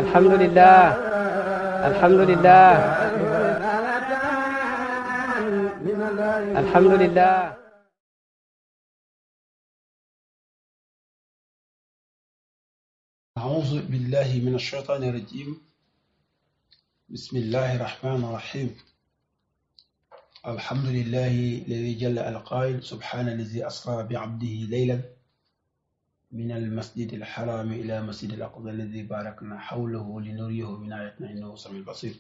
alhamdulillah alhamdulillah alhamdulillah أعوذ بالله من الشيطان الرجيم بسم الله الرحمن الرحيم الحمد لله الذي جل القائل سبحان الذي أسرى بعبده ليلا من المسجد الحرام إلى مسجد الأقصى الذي باركنا حوله لنريه من آياتنا إنه سميع البصير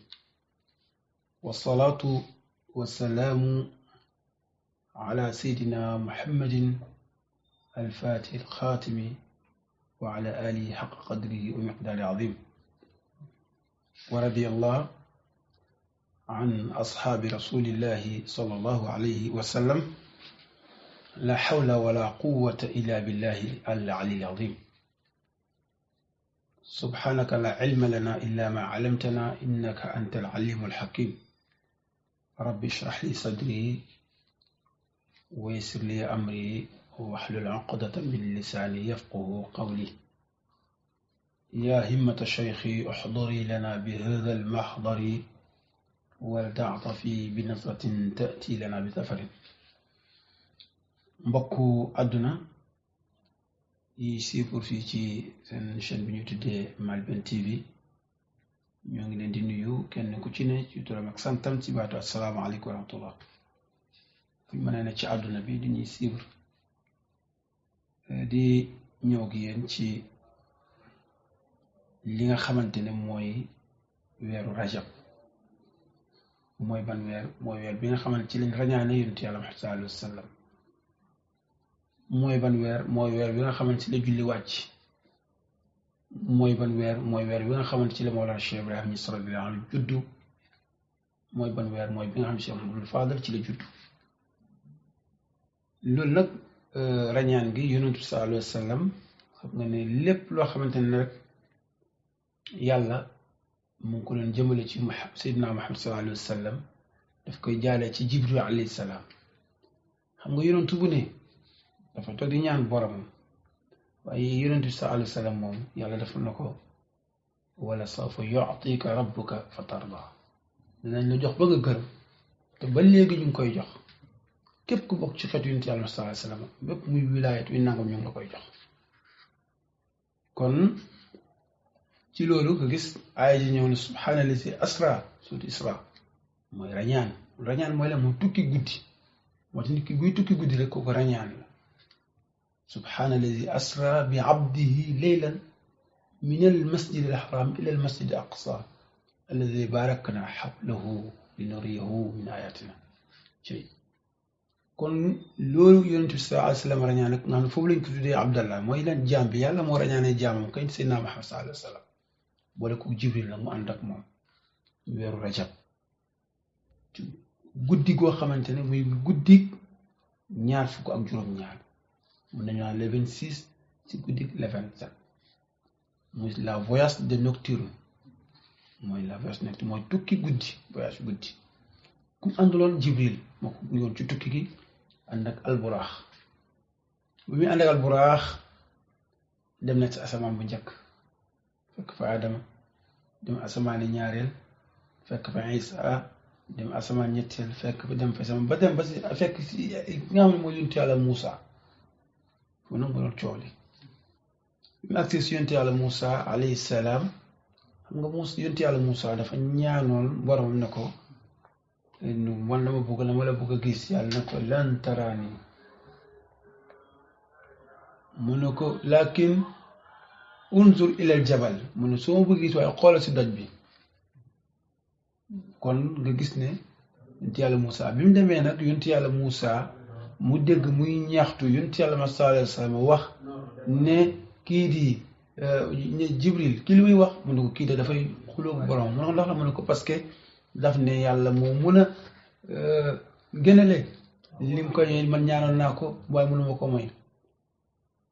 والصلاة والسلام على سيدنا محمد الفاتح الخاتم وعلى آله حق قدره ومقداره عظيم ورضي الله عن أصحاب رسول الله صلى الله عليه وسلم لا حول ولا قوة إلا بالله العلي العظيم سبحانك لا علم لنا إلا ما علمتنا إنك أنت العليم الحكيم رب اشرح لي صدري ويسر لي أمري واحلل عقدة من لساني يفقه قولي يا همة الشيخ احضري لنا بهذا المحضر ولتعطفي بنظرة تأتي لنا بسفر mbokku àdduna yi siifur fii ci seen chaîne bi ñu tuddee Malben TV ñoo ngi leen di nuyu kenn ku ci ne ci turam ak santam ci baatu asalaamaaleykum wa rahmatullah fu ñu mën ne ci àdduna bi di ñuy siifur di ñëw gi yéen ci li nga xamante ne mooy weeru rajab mooy ban weer mooy weer bi nga xamante ci lañ rañaane yonent yàlla Muhammad sallallahu alayhi wa sallam mooy ban weer mooy weer bi nga xamante ci la julli wàcc mooy ban weer mooy weer bi nga xamante ci la Mawlana Cheikh Ibrahim Niass radiyallahu anhu juddu mooy ban weer mooy bi nga xam ne Cheikh Mouhamadul Fadal ci la juddu loolu nag rañaan gi yonent bi sallallahu alayhi wa sallam xam nga ne lépp loo xamante ne rek yàlla mu ngi ko doon jëmale ci Seydina Muhammad sallallahu alayhi wa sallam daf koy jaalee ci Jibril alayhi salaam xam nga yonent bu ne dafa toog di ñaan boromam waaye yonent bi sallallahu alayhi wa sallam moom yàlla defal na ko wala sawfa yu'tika rabbuka fa tarda dinañ la jox ba nga gërëm te ba léegi ñu ngi koy jox képp ku bokk ci xeetu yonent yàlla sallallahu alayhi wa sallam bépp muy wilaayat wi nangam ñu ngi la koy jox kon ci loolu nga gis aaya ji ñëw ne subhaanallazi asra suutu isra mooy rañaan mooy la mu tukki guddi moo tax nit ki buy tukki guddi rek kooku rañaan la subhaanallazi asra bi abdihi leylan min al masjid al haram ila al masjid al aqsa alladi barakna hawlahu linuriyahu min ayatina ci kon loolu yonent bi sallallahu alayhi wa sallam rañaan nag nga xam ne foofu lañ ko tuddee abdallah mooy lan jaam bi yàlla moo rañaanee jaamam kay Seydina Muhammad sallallahu alayhi wa sallam boole ko Jibril la mu ànd ak moom weeru rajab guddi goo xamante ne muy guddi ñaar fukk ak juróom-ñaar mun nañu naan le 26 ci guddi le 27 muy la voyage de nocturne mooy la voyage nocturne mooy tukki guddi voyage guddi ku ànduloon Jibril moo ko yoon ci tukki gi ànd ak alburaax bu muy ànd ak alburaax dem na ci asamaan bu njëkk fekk fa Adama dem asamaani ñaareel fekk fa Isa dem asamaan ñetteel fekk fa dem fa sama ba dem ba si fekk si nga xam ne mooy yonent yàlla Moussa foofu nag mu doon coow li bi mu agsi si yonent yàlla Moussa alayhi salaam xam nga yonent yàlla Moussa dafa ñaanoon boromam ne ko man la ma bëgg a gis yàlla ne ko lan taraani mu ne ko lakin unzur ilal jabal mu ne soo ma bëgg gis waaye xoolal si doj bi kon nga gis ne yonent yàlla Moussa bi mu demee nag yonent yàlla Moussa mu dégg muy ñaxtu yonent yàlla Muhammad sallallahu alayhi wa sallam wax ne kii di Jibril kii li muy wax mu ne ko kii de dafay xulóog borom mu ne ko ndax la mu ne ko parce que daf ne yàlla moo mun a gënale lim ko man ñaanoon naa ko waaye mënuma ko may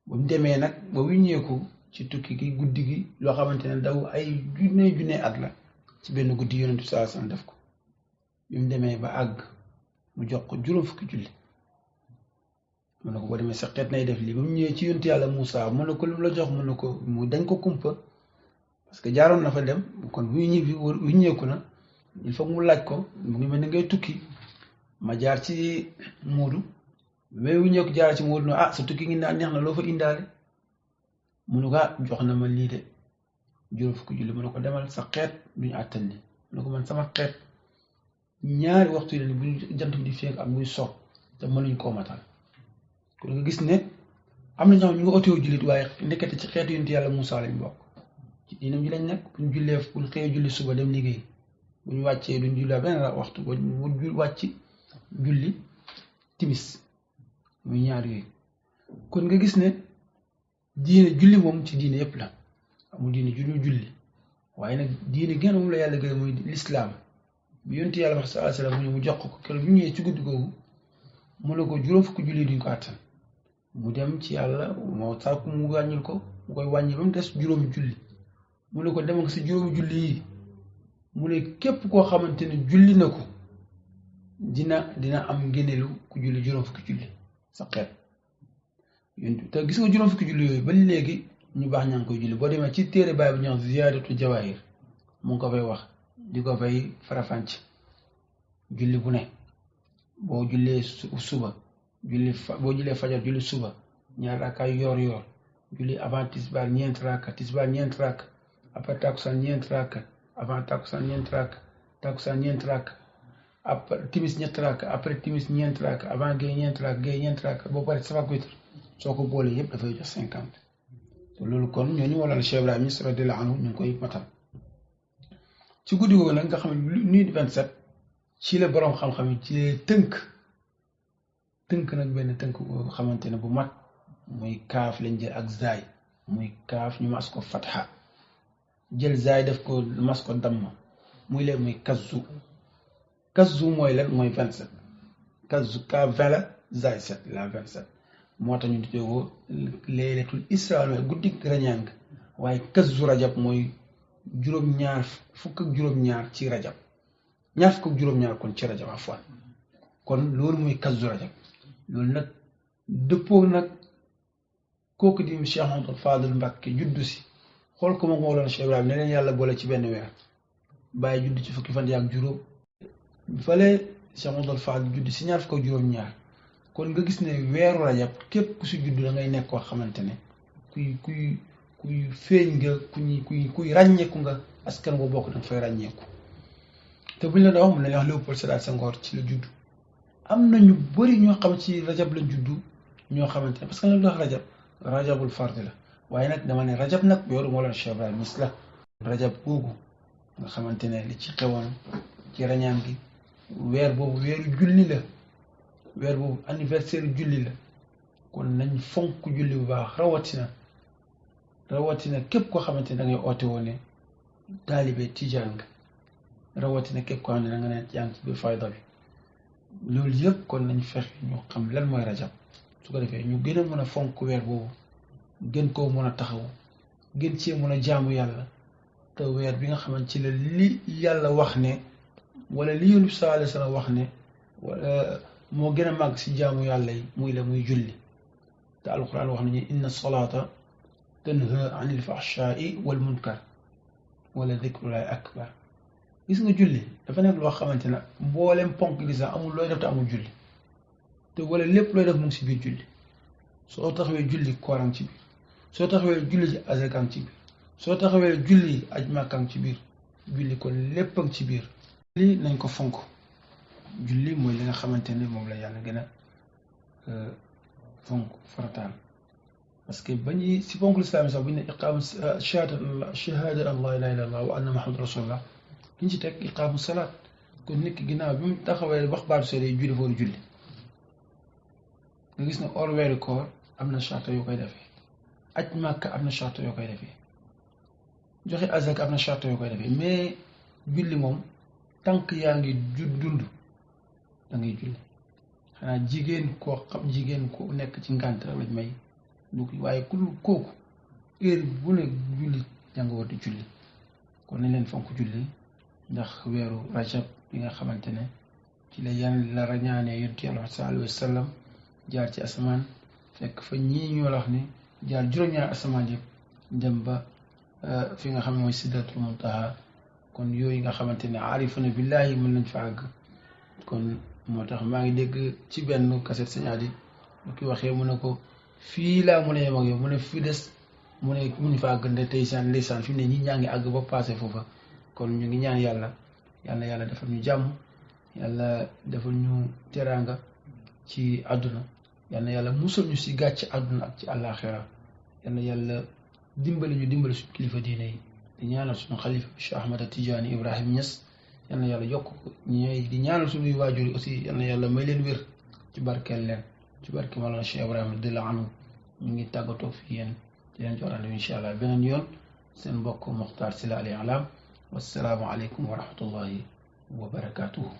ba mu demee nag ba wiññeeku ci tukki gi guddi gi loo xamante ne daw ay junne at la ci benn guddi yonent bi sallallahu alayhi wa sallam def ko bi mu demee ba àgg mu jox ko juróom fukki julli mu ne ko boo demee sa xeet nay def lii ba mu ñëwee ci yonent yàlla Moussa mu ne ko lu mu la jox mu ne ko mu dañ ko kumpa parce que jaaroon na fa dem kon bu ñibbi ñëeku na il faut mu laaj ko mu ngi mel ni ngay tukki ma jaar ci Moodu mais wu ñëw ko jaar ci Moodu ne sa tukki ngi naan neex na loo fa indaale mu ne ko jox na ma lii de juróom fukki julli mu ne ko demal sa xeet duñu àttan li mu ne ko man sama xeet ñaari waxtu yi bu jant bi di fekk ak buy soog te mënuñ koo matal kon nga gis ne am na ñoo xam ñu nga otewu jullit waaye ndekete ci xeetu yonent yàlla Moussa lañ bokk ci diinam ji lañ nekk buñ jullee buñ xëyee julli suba dem liggéey buñ wàccee duñ julli benn waxtu ba mu wàcc julli timis muy ñaar yooyu kon nga gis ne diine julli moom ci diine yépp la amul diine julli waaye nag diine gën moom la yàlla gën mooy lislaam bi yonent yàlla wax sallallahu alayhi wasallam mu jox ko keroog bi ñëwee ci guddi googu mu ne ko juróom fukki julli duñ ko àttan mu dem ci yàlla moo sàkku mu wàññil ko mu koy wàññi ba mu des juróomi julli mu ne ko dem ak sa juróomi julli yi mu ne képp koo xamante ne julli na ko dina am ngéneelu ku julli juróom fukki julli sa xeet te gis nga juróom fukki julli yooyu ba léegi ñu baax ñaa ngi koy julli boo demee ci téere baay bi ñuy wax ziyaadatu jawaahir mu ngi ko fay wax di ko fay farafànc julli bu ne boo jullee suba boo jullee fajar julli suba ñaar rakkaay yoor julli avant tisbaar ñeent rakk après takkusaan ñeent rakk avant takkusaan ñeent rakk takkusaan ñeent rakk après timis ñett rakk après timis ñeent rakk avant gay ñeent rakk boo pare safa witr soo ko boolee yëpp dafay jox 50 te loolu kon ñooñu wala Cheikh Ibrahima radiyallahu anhu ñu ngi koy matal ci guddi googu nag nga xam ne nuit 27 ci la boroom xam-xam yi ci la tënk nag benn tënk boo xamante ne bu mat muy kaaf lañ jël ak zaay muy kaaf ñu mas ko fatha jël zaay def ko mas ko damma muy leen muy kazzu mooy lan mooy 27 kazzu kaaf 20 la zaay 7 la 27 moo tax ñu tuddee ko laylatul isra mooy guddi rañaan nga waaye kazzu rajab mooy juróom-ñaar fukk ak juróom-ñaar ci rajab ñaar fukk ak juróom-ñaar kon ci rajab afwan kon loolu mooy kazzu rajab loolu nag dëppoo nag kooku di Cheikh Mouhamadou Fadel Mbacké juddu si xool ko moom Mawlana Cheikh Ibrahima ne leen yàlla boole ci benn weer bàyyi juddu ci fukki fan yaak juróom fale Cheikh Mouhamadou Fadel juddu si ñaar fukk ak juróom-ñaar kon nga gis ne weeru rajab képp ku si juddu da ngay nekk koo xamante ne kuy feeñ nga kuy ràññeeku nga askan boo bokk danga fay ràññeeku te buñ la wax mun nañ wax Léopold Sédar Senghor ci la juddu am na ñu bëri ñoo xam ci rajab lañ juddu ñoo xamante ne parce que nag wax rajabul fard la waaye nag dama ne rajab nag yoru moo leen Cheikh Ibrahima mis la rajab googu nga xamante ne li ci xewoon ci rañaan gi weer boobu weeru julli la weer boobu anniversaire julli la kon nañ fonk julli bu baax rawatina képp koo xamante ne da ngay oote woon ne taalibe tijaan nga rawatina képp koo xam ne da nga ne yaa ngi ci biir fayda bi loolu yëpp kon nañ fexe ñu xam lan mooy rajab su ko defee ñu gën a mën a fonk weer boobu gën koo mën a taxaw gën cee mën a jaamu yàlla te weer bi nga xamante ci la li yàlla wax ne wala li Yonent bi sallallahu alayhi wa sallam wax ne moo gën a màgg si jaamu yàlla yi muy julli te alquran wax nañu inna salaata tanha anil fahshaai wal munkar wala dikrullahi akbar gis nga julli dafa nekk loo xamante ne mboolem ponk li sax amul looy def te amul julli te wala lépp looy def mu ngi si biir julli soo taxawee julli koorang ci biir soo taxawee julli ji azakang ci biir soo taxawee julli aj màkkang ci biir julli kon léppang ci biir julli nañ ko fonk julli mooy li nga xamante ne moom la yàlla gën a fonk farataal parce que bañuy si fonk lislaam sax bu ñu ne iqaamu shahada an la ilaha illallah wa anna muhammad rasulullah liñ ci teg iqaamu salaat kon nit ki ginnaaw bi mu taxawee wax baatu seede yi julli foofu julli nga gis ne or weeru koor am na charte yoo koy defee aj màkka am na charte yoo koy defee joxe azak am na charte yoo koy defee mais julli moom tànk yaa ngi dund da ngay julli xanaa jigéen ko nekk ci ngànt rek lañ may du waaye ku dul kooku heure bu ne julli jàng war di julli kon nañ leen fonk julli ndax weeru rajab bi nga xamante ne ci la yan la rañaanee yonent Yàlla sallallahu alayhi wa sallam jaar ci asamaan fekk fa ñii ñoo la wax ni jaar juróom-ñaari asamaan yëpp dem ba fi nga xam ne mooy sidratul muntaha kon yooyu nga xamante ne aarifuna billahi mën nañ fa àgg kon moo tax maa ngi dégg ci benn kaset signal yi bu ki waxee mu ne ko fii laa mu ne yem ak yow mu ne fii des mu ne mun fa àgg nde tey saan ndeysaan fi mu ne ñi ñaa ngi àgg ba passé foofa kon ñu ngi ñaan yàlla yàlla defal ñu jàmm yàlla defal ñu teraanga ci àdduna yàlla musal ñu si gàcc àdduna ak ci àllaaxira yàlla dimbali ñu dimbali suñu kilifa diine yi di ñaanal suñu xalifa Cheikh Ahmad Tidiane Ibrahim Niass yàlla yokk ko ñooy di ñaanal suñuy waajur yi aussi yàlla may leen wér ci barkeel leen ci barke Mawlana Cheikh Ibrahima radiyallahu anhu ñu ngi tàggatoo fi yéen di leen jox rendez-vous incha allah beneen yoon seen mbokk Mokhtar Sylla Al I'lam wassalaamu aleykum wa rahmatullahi wa barakatuhu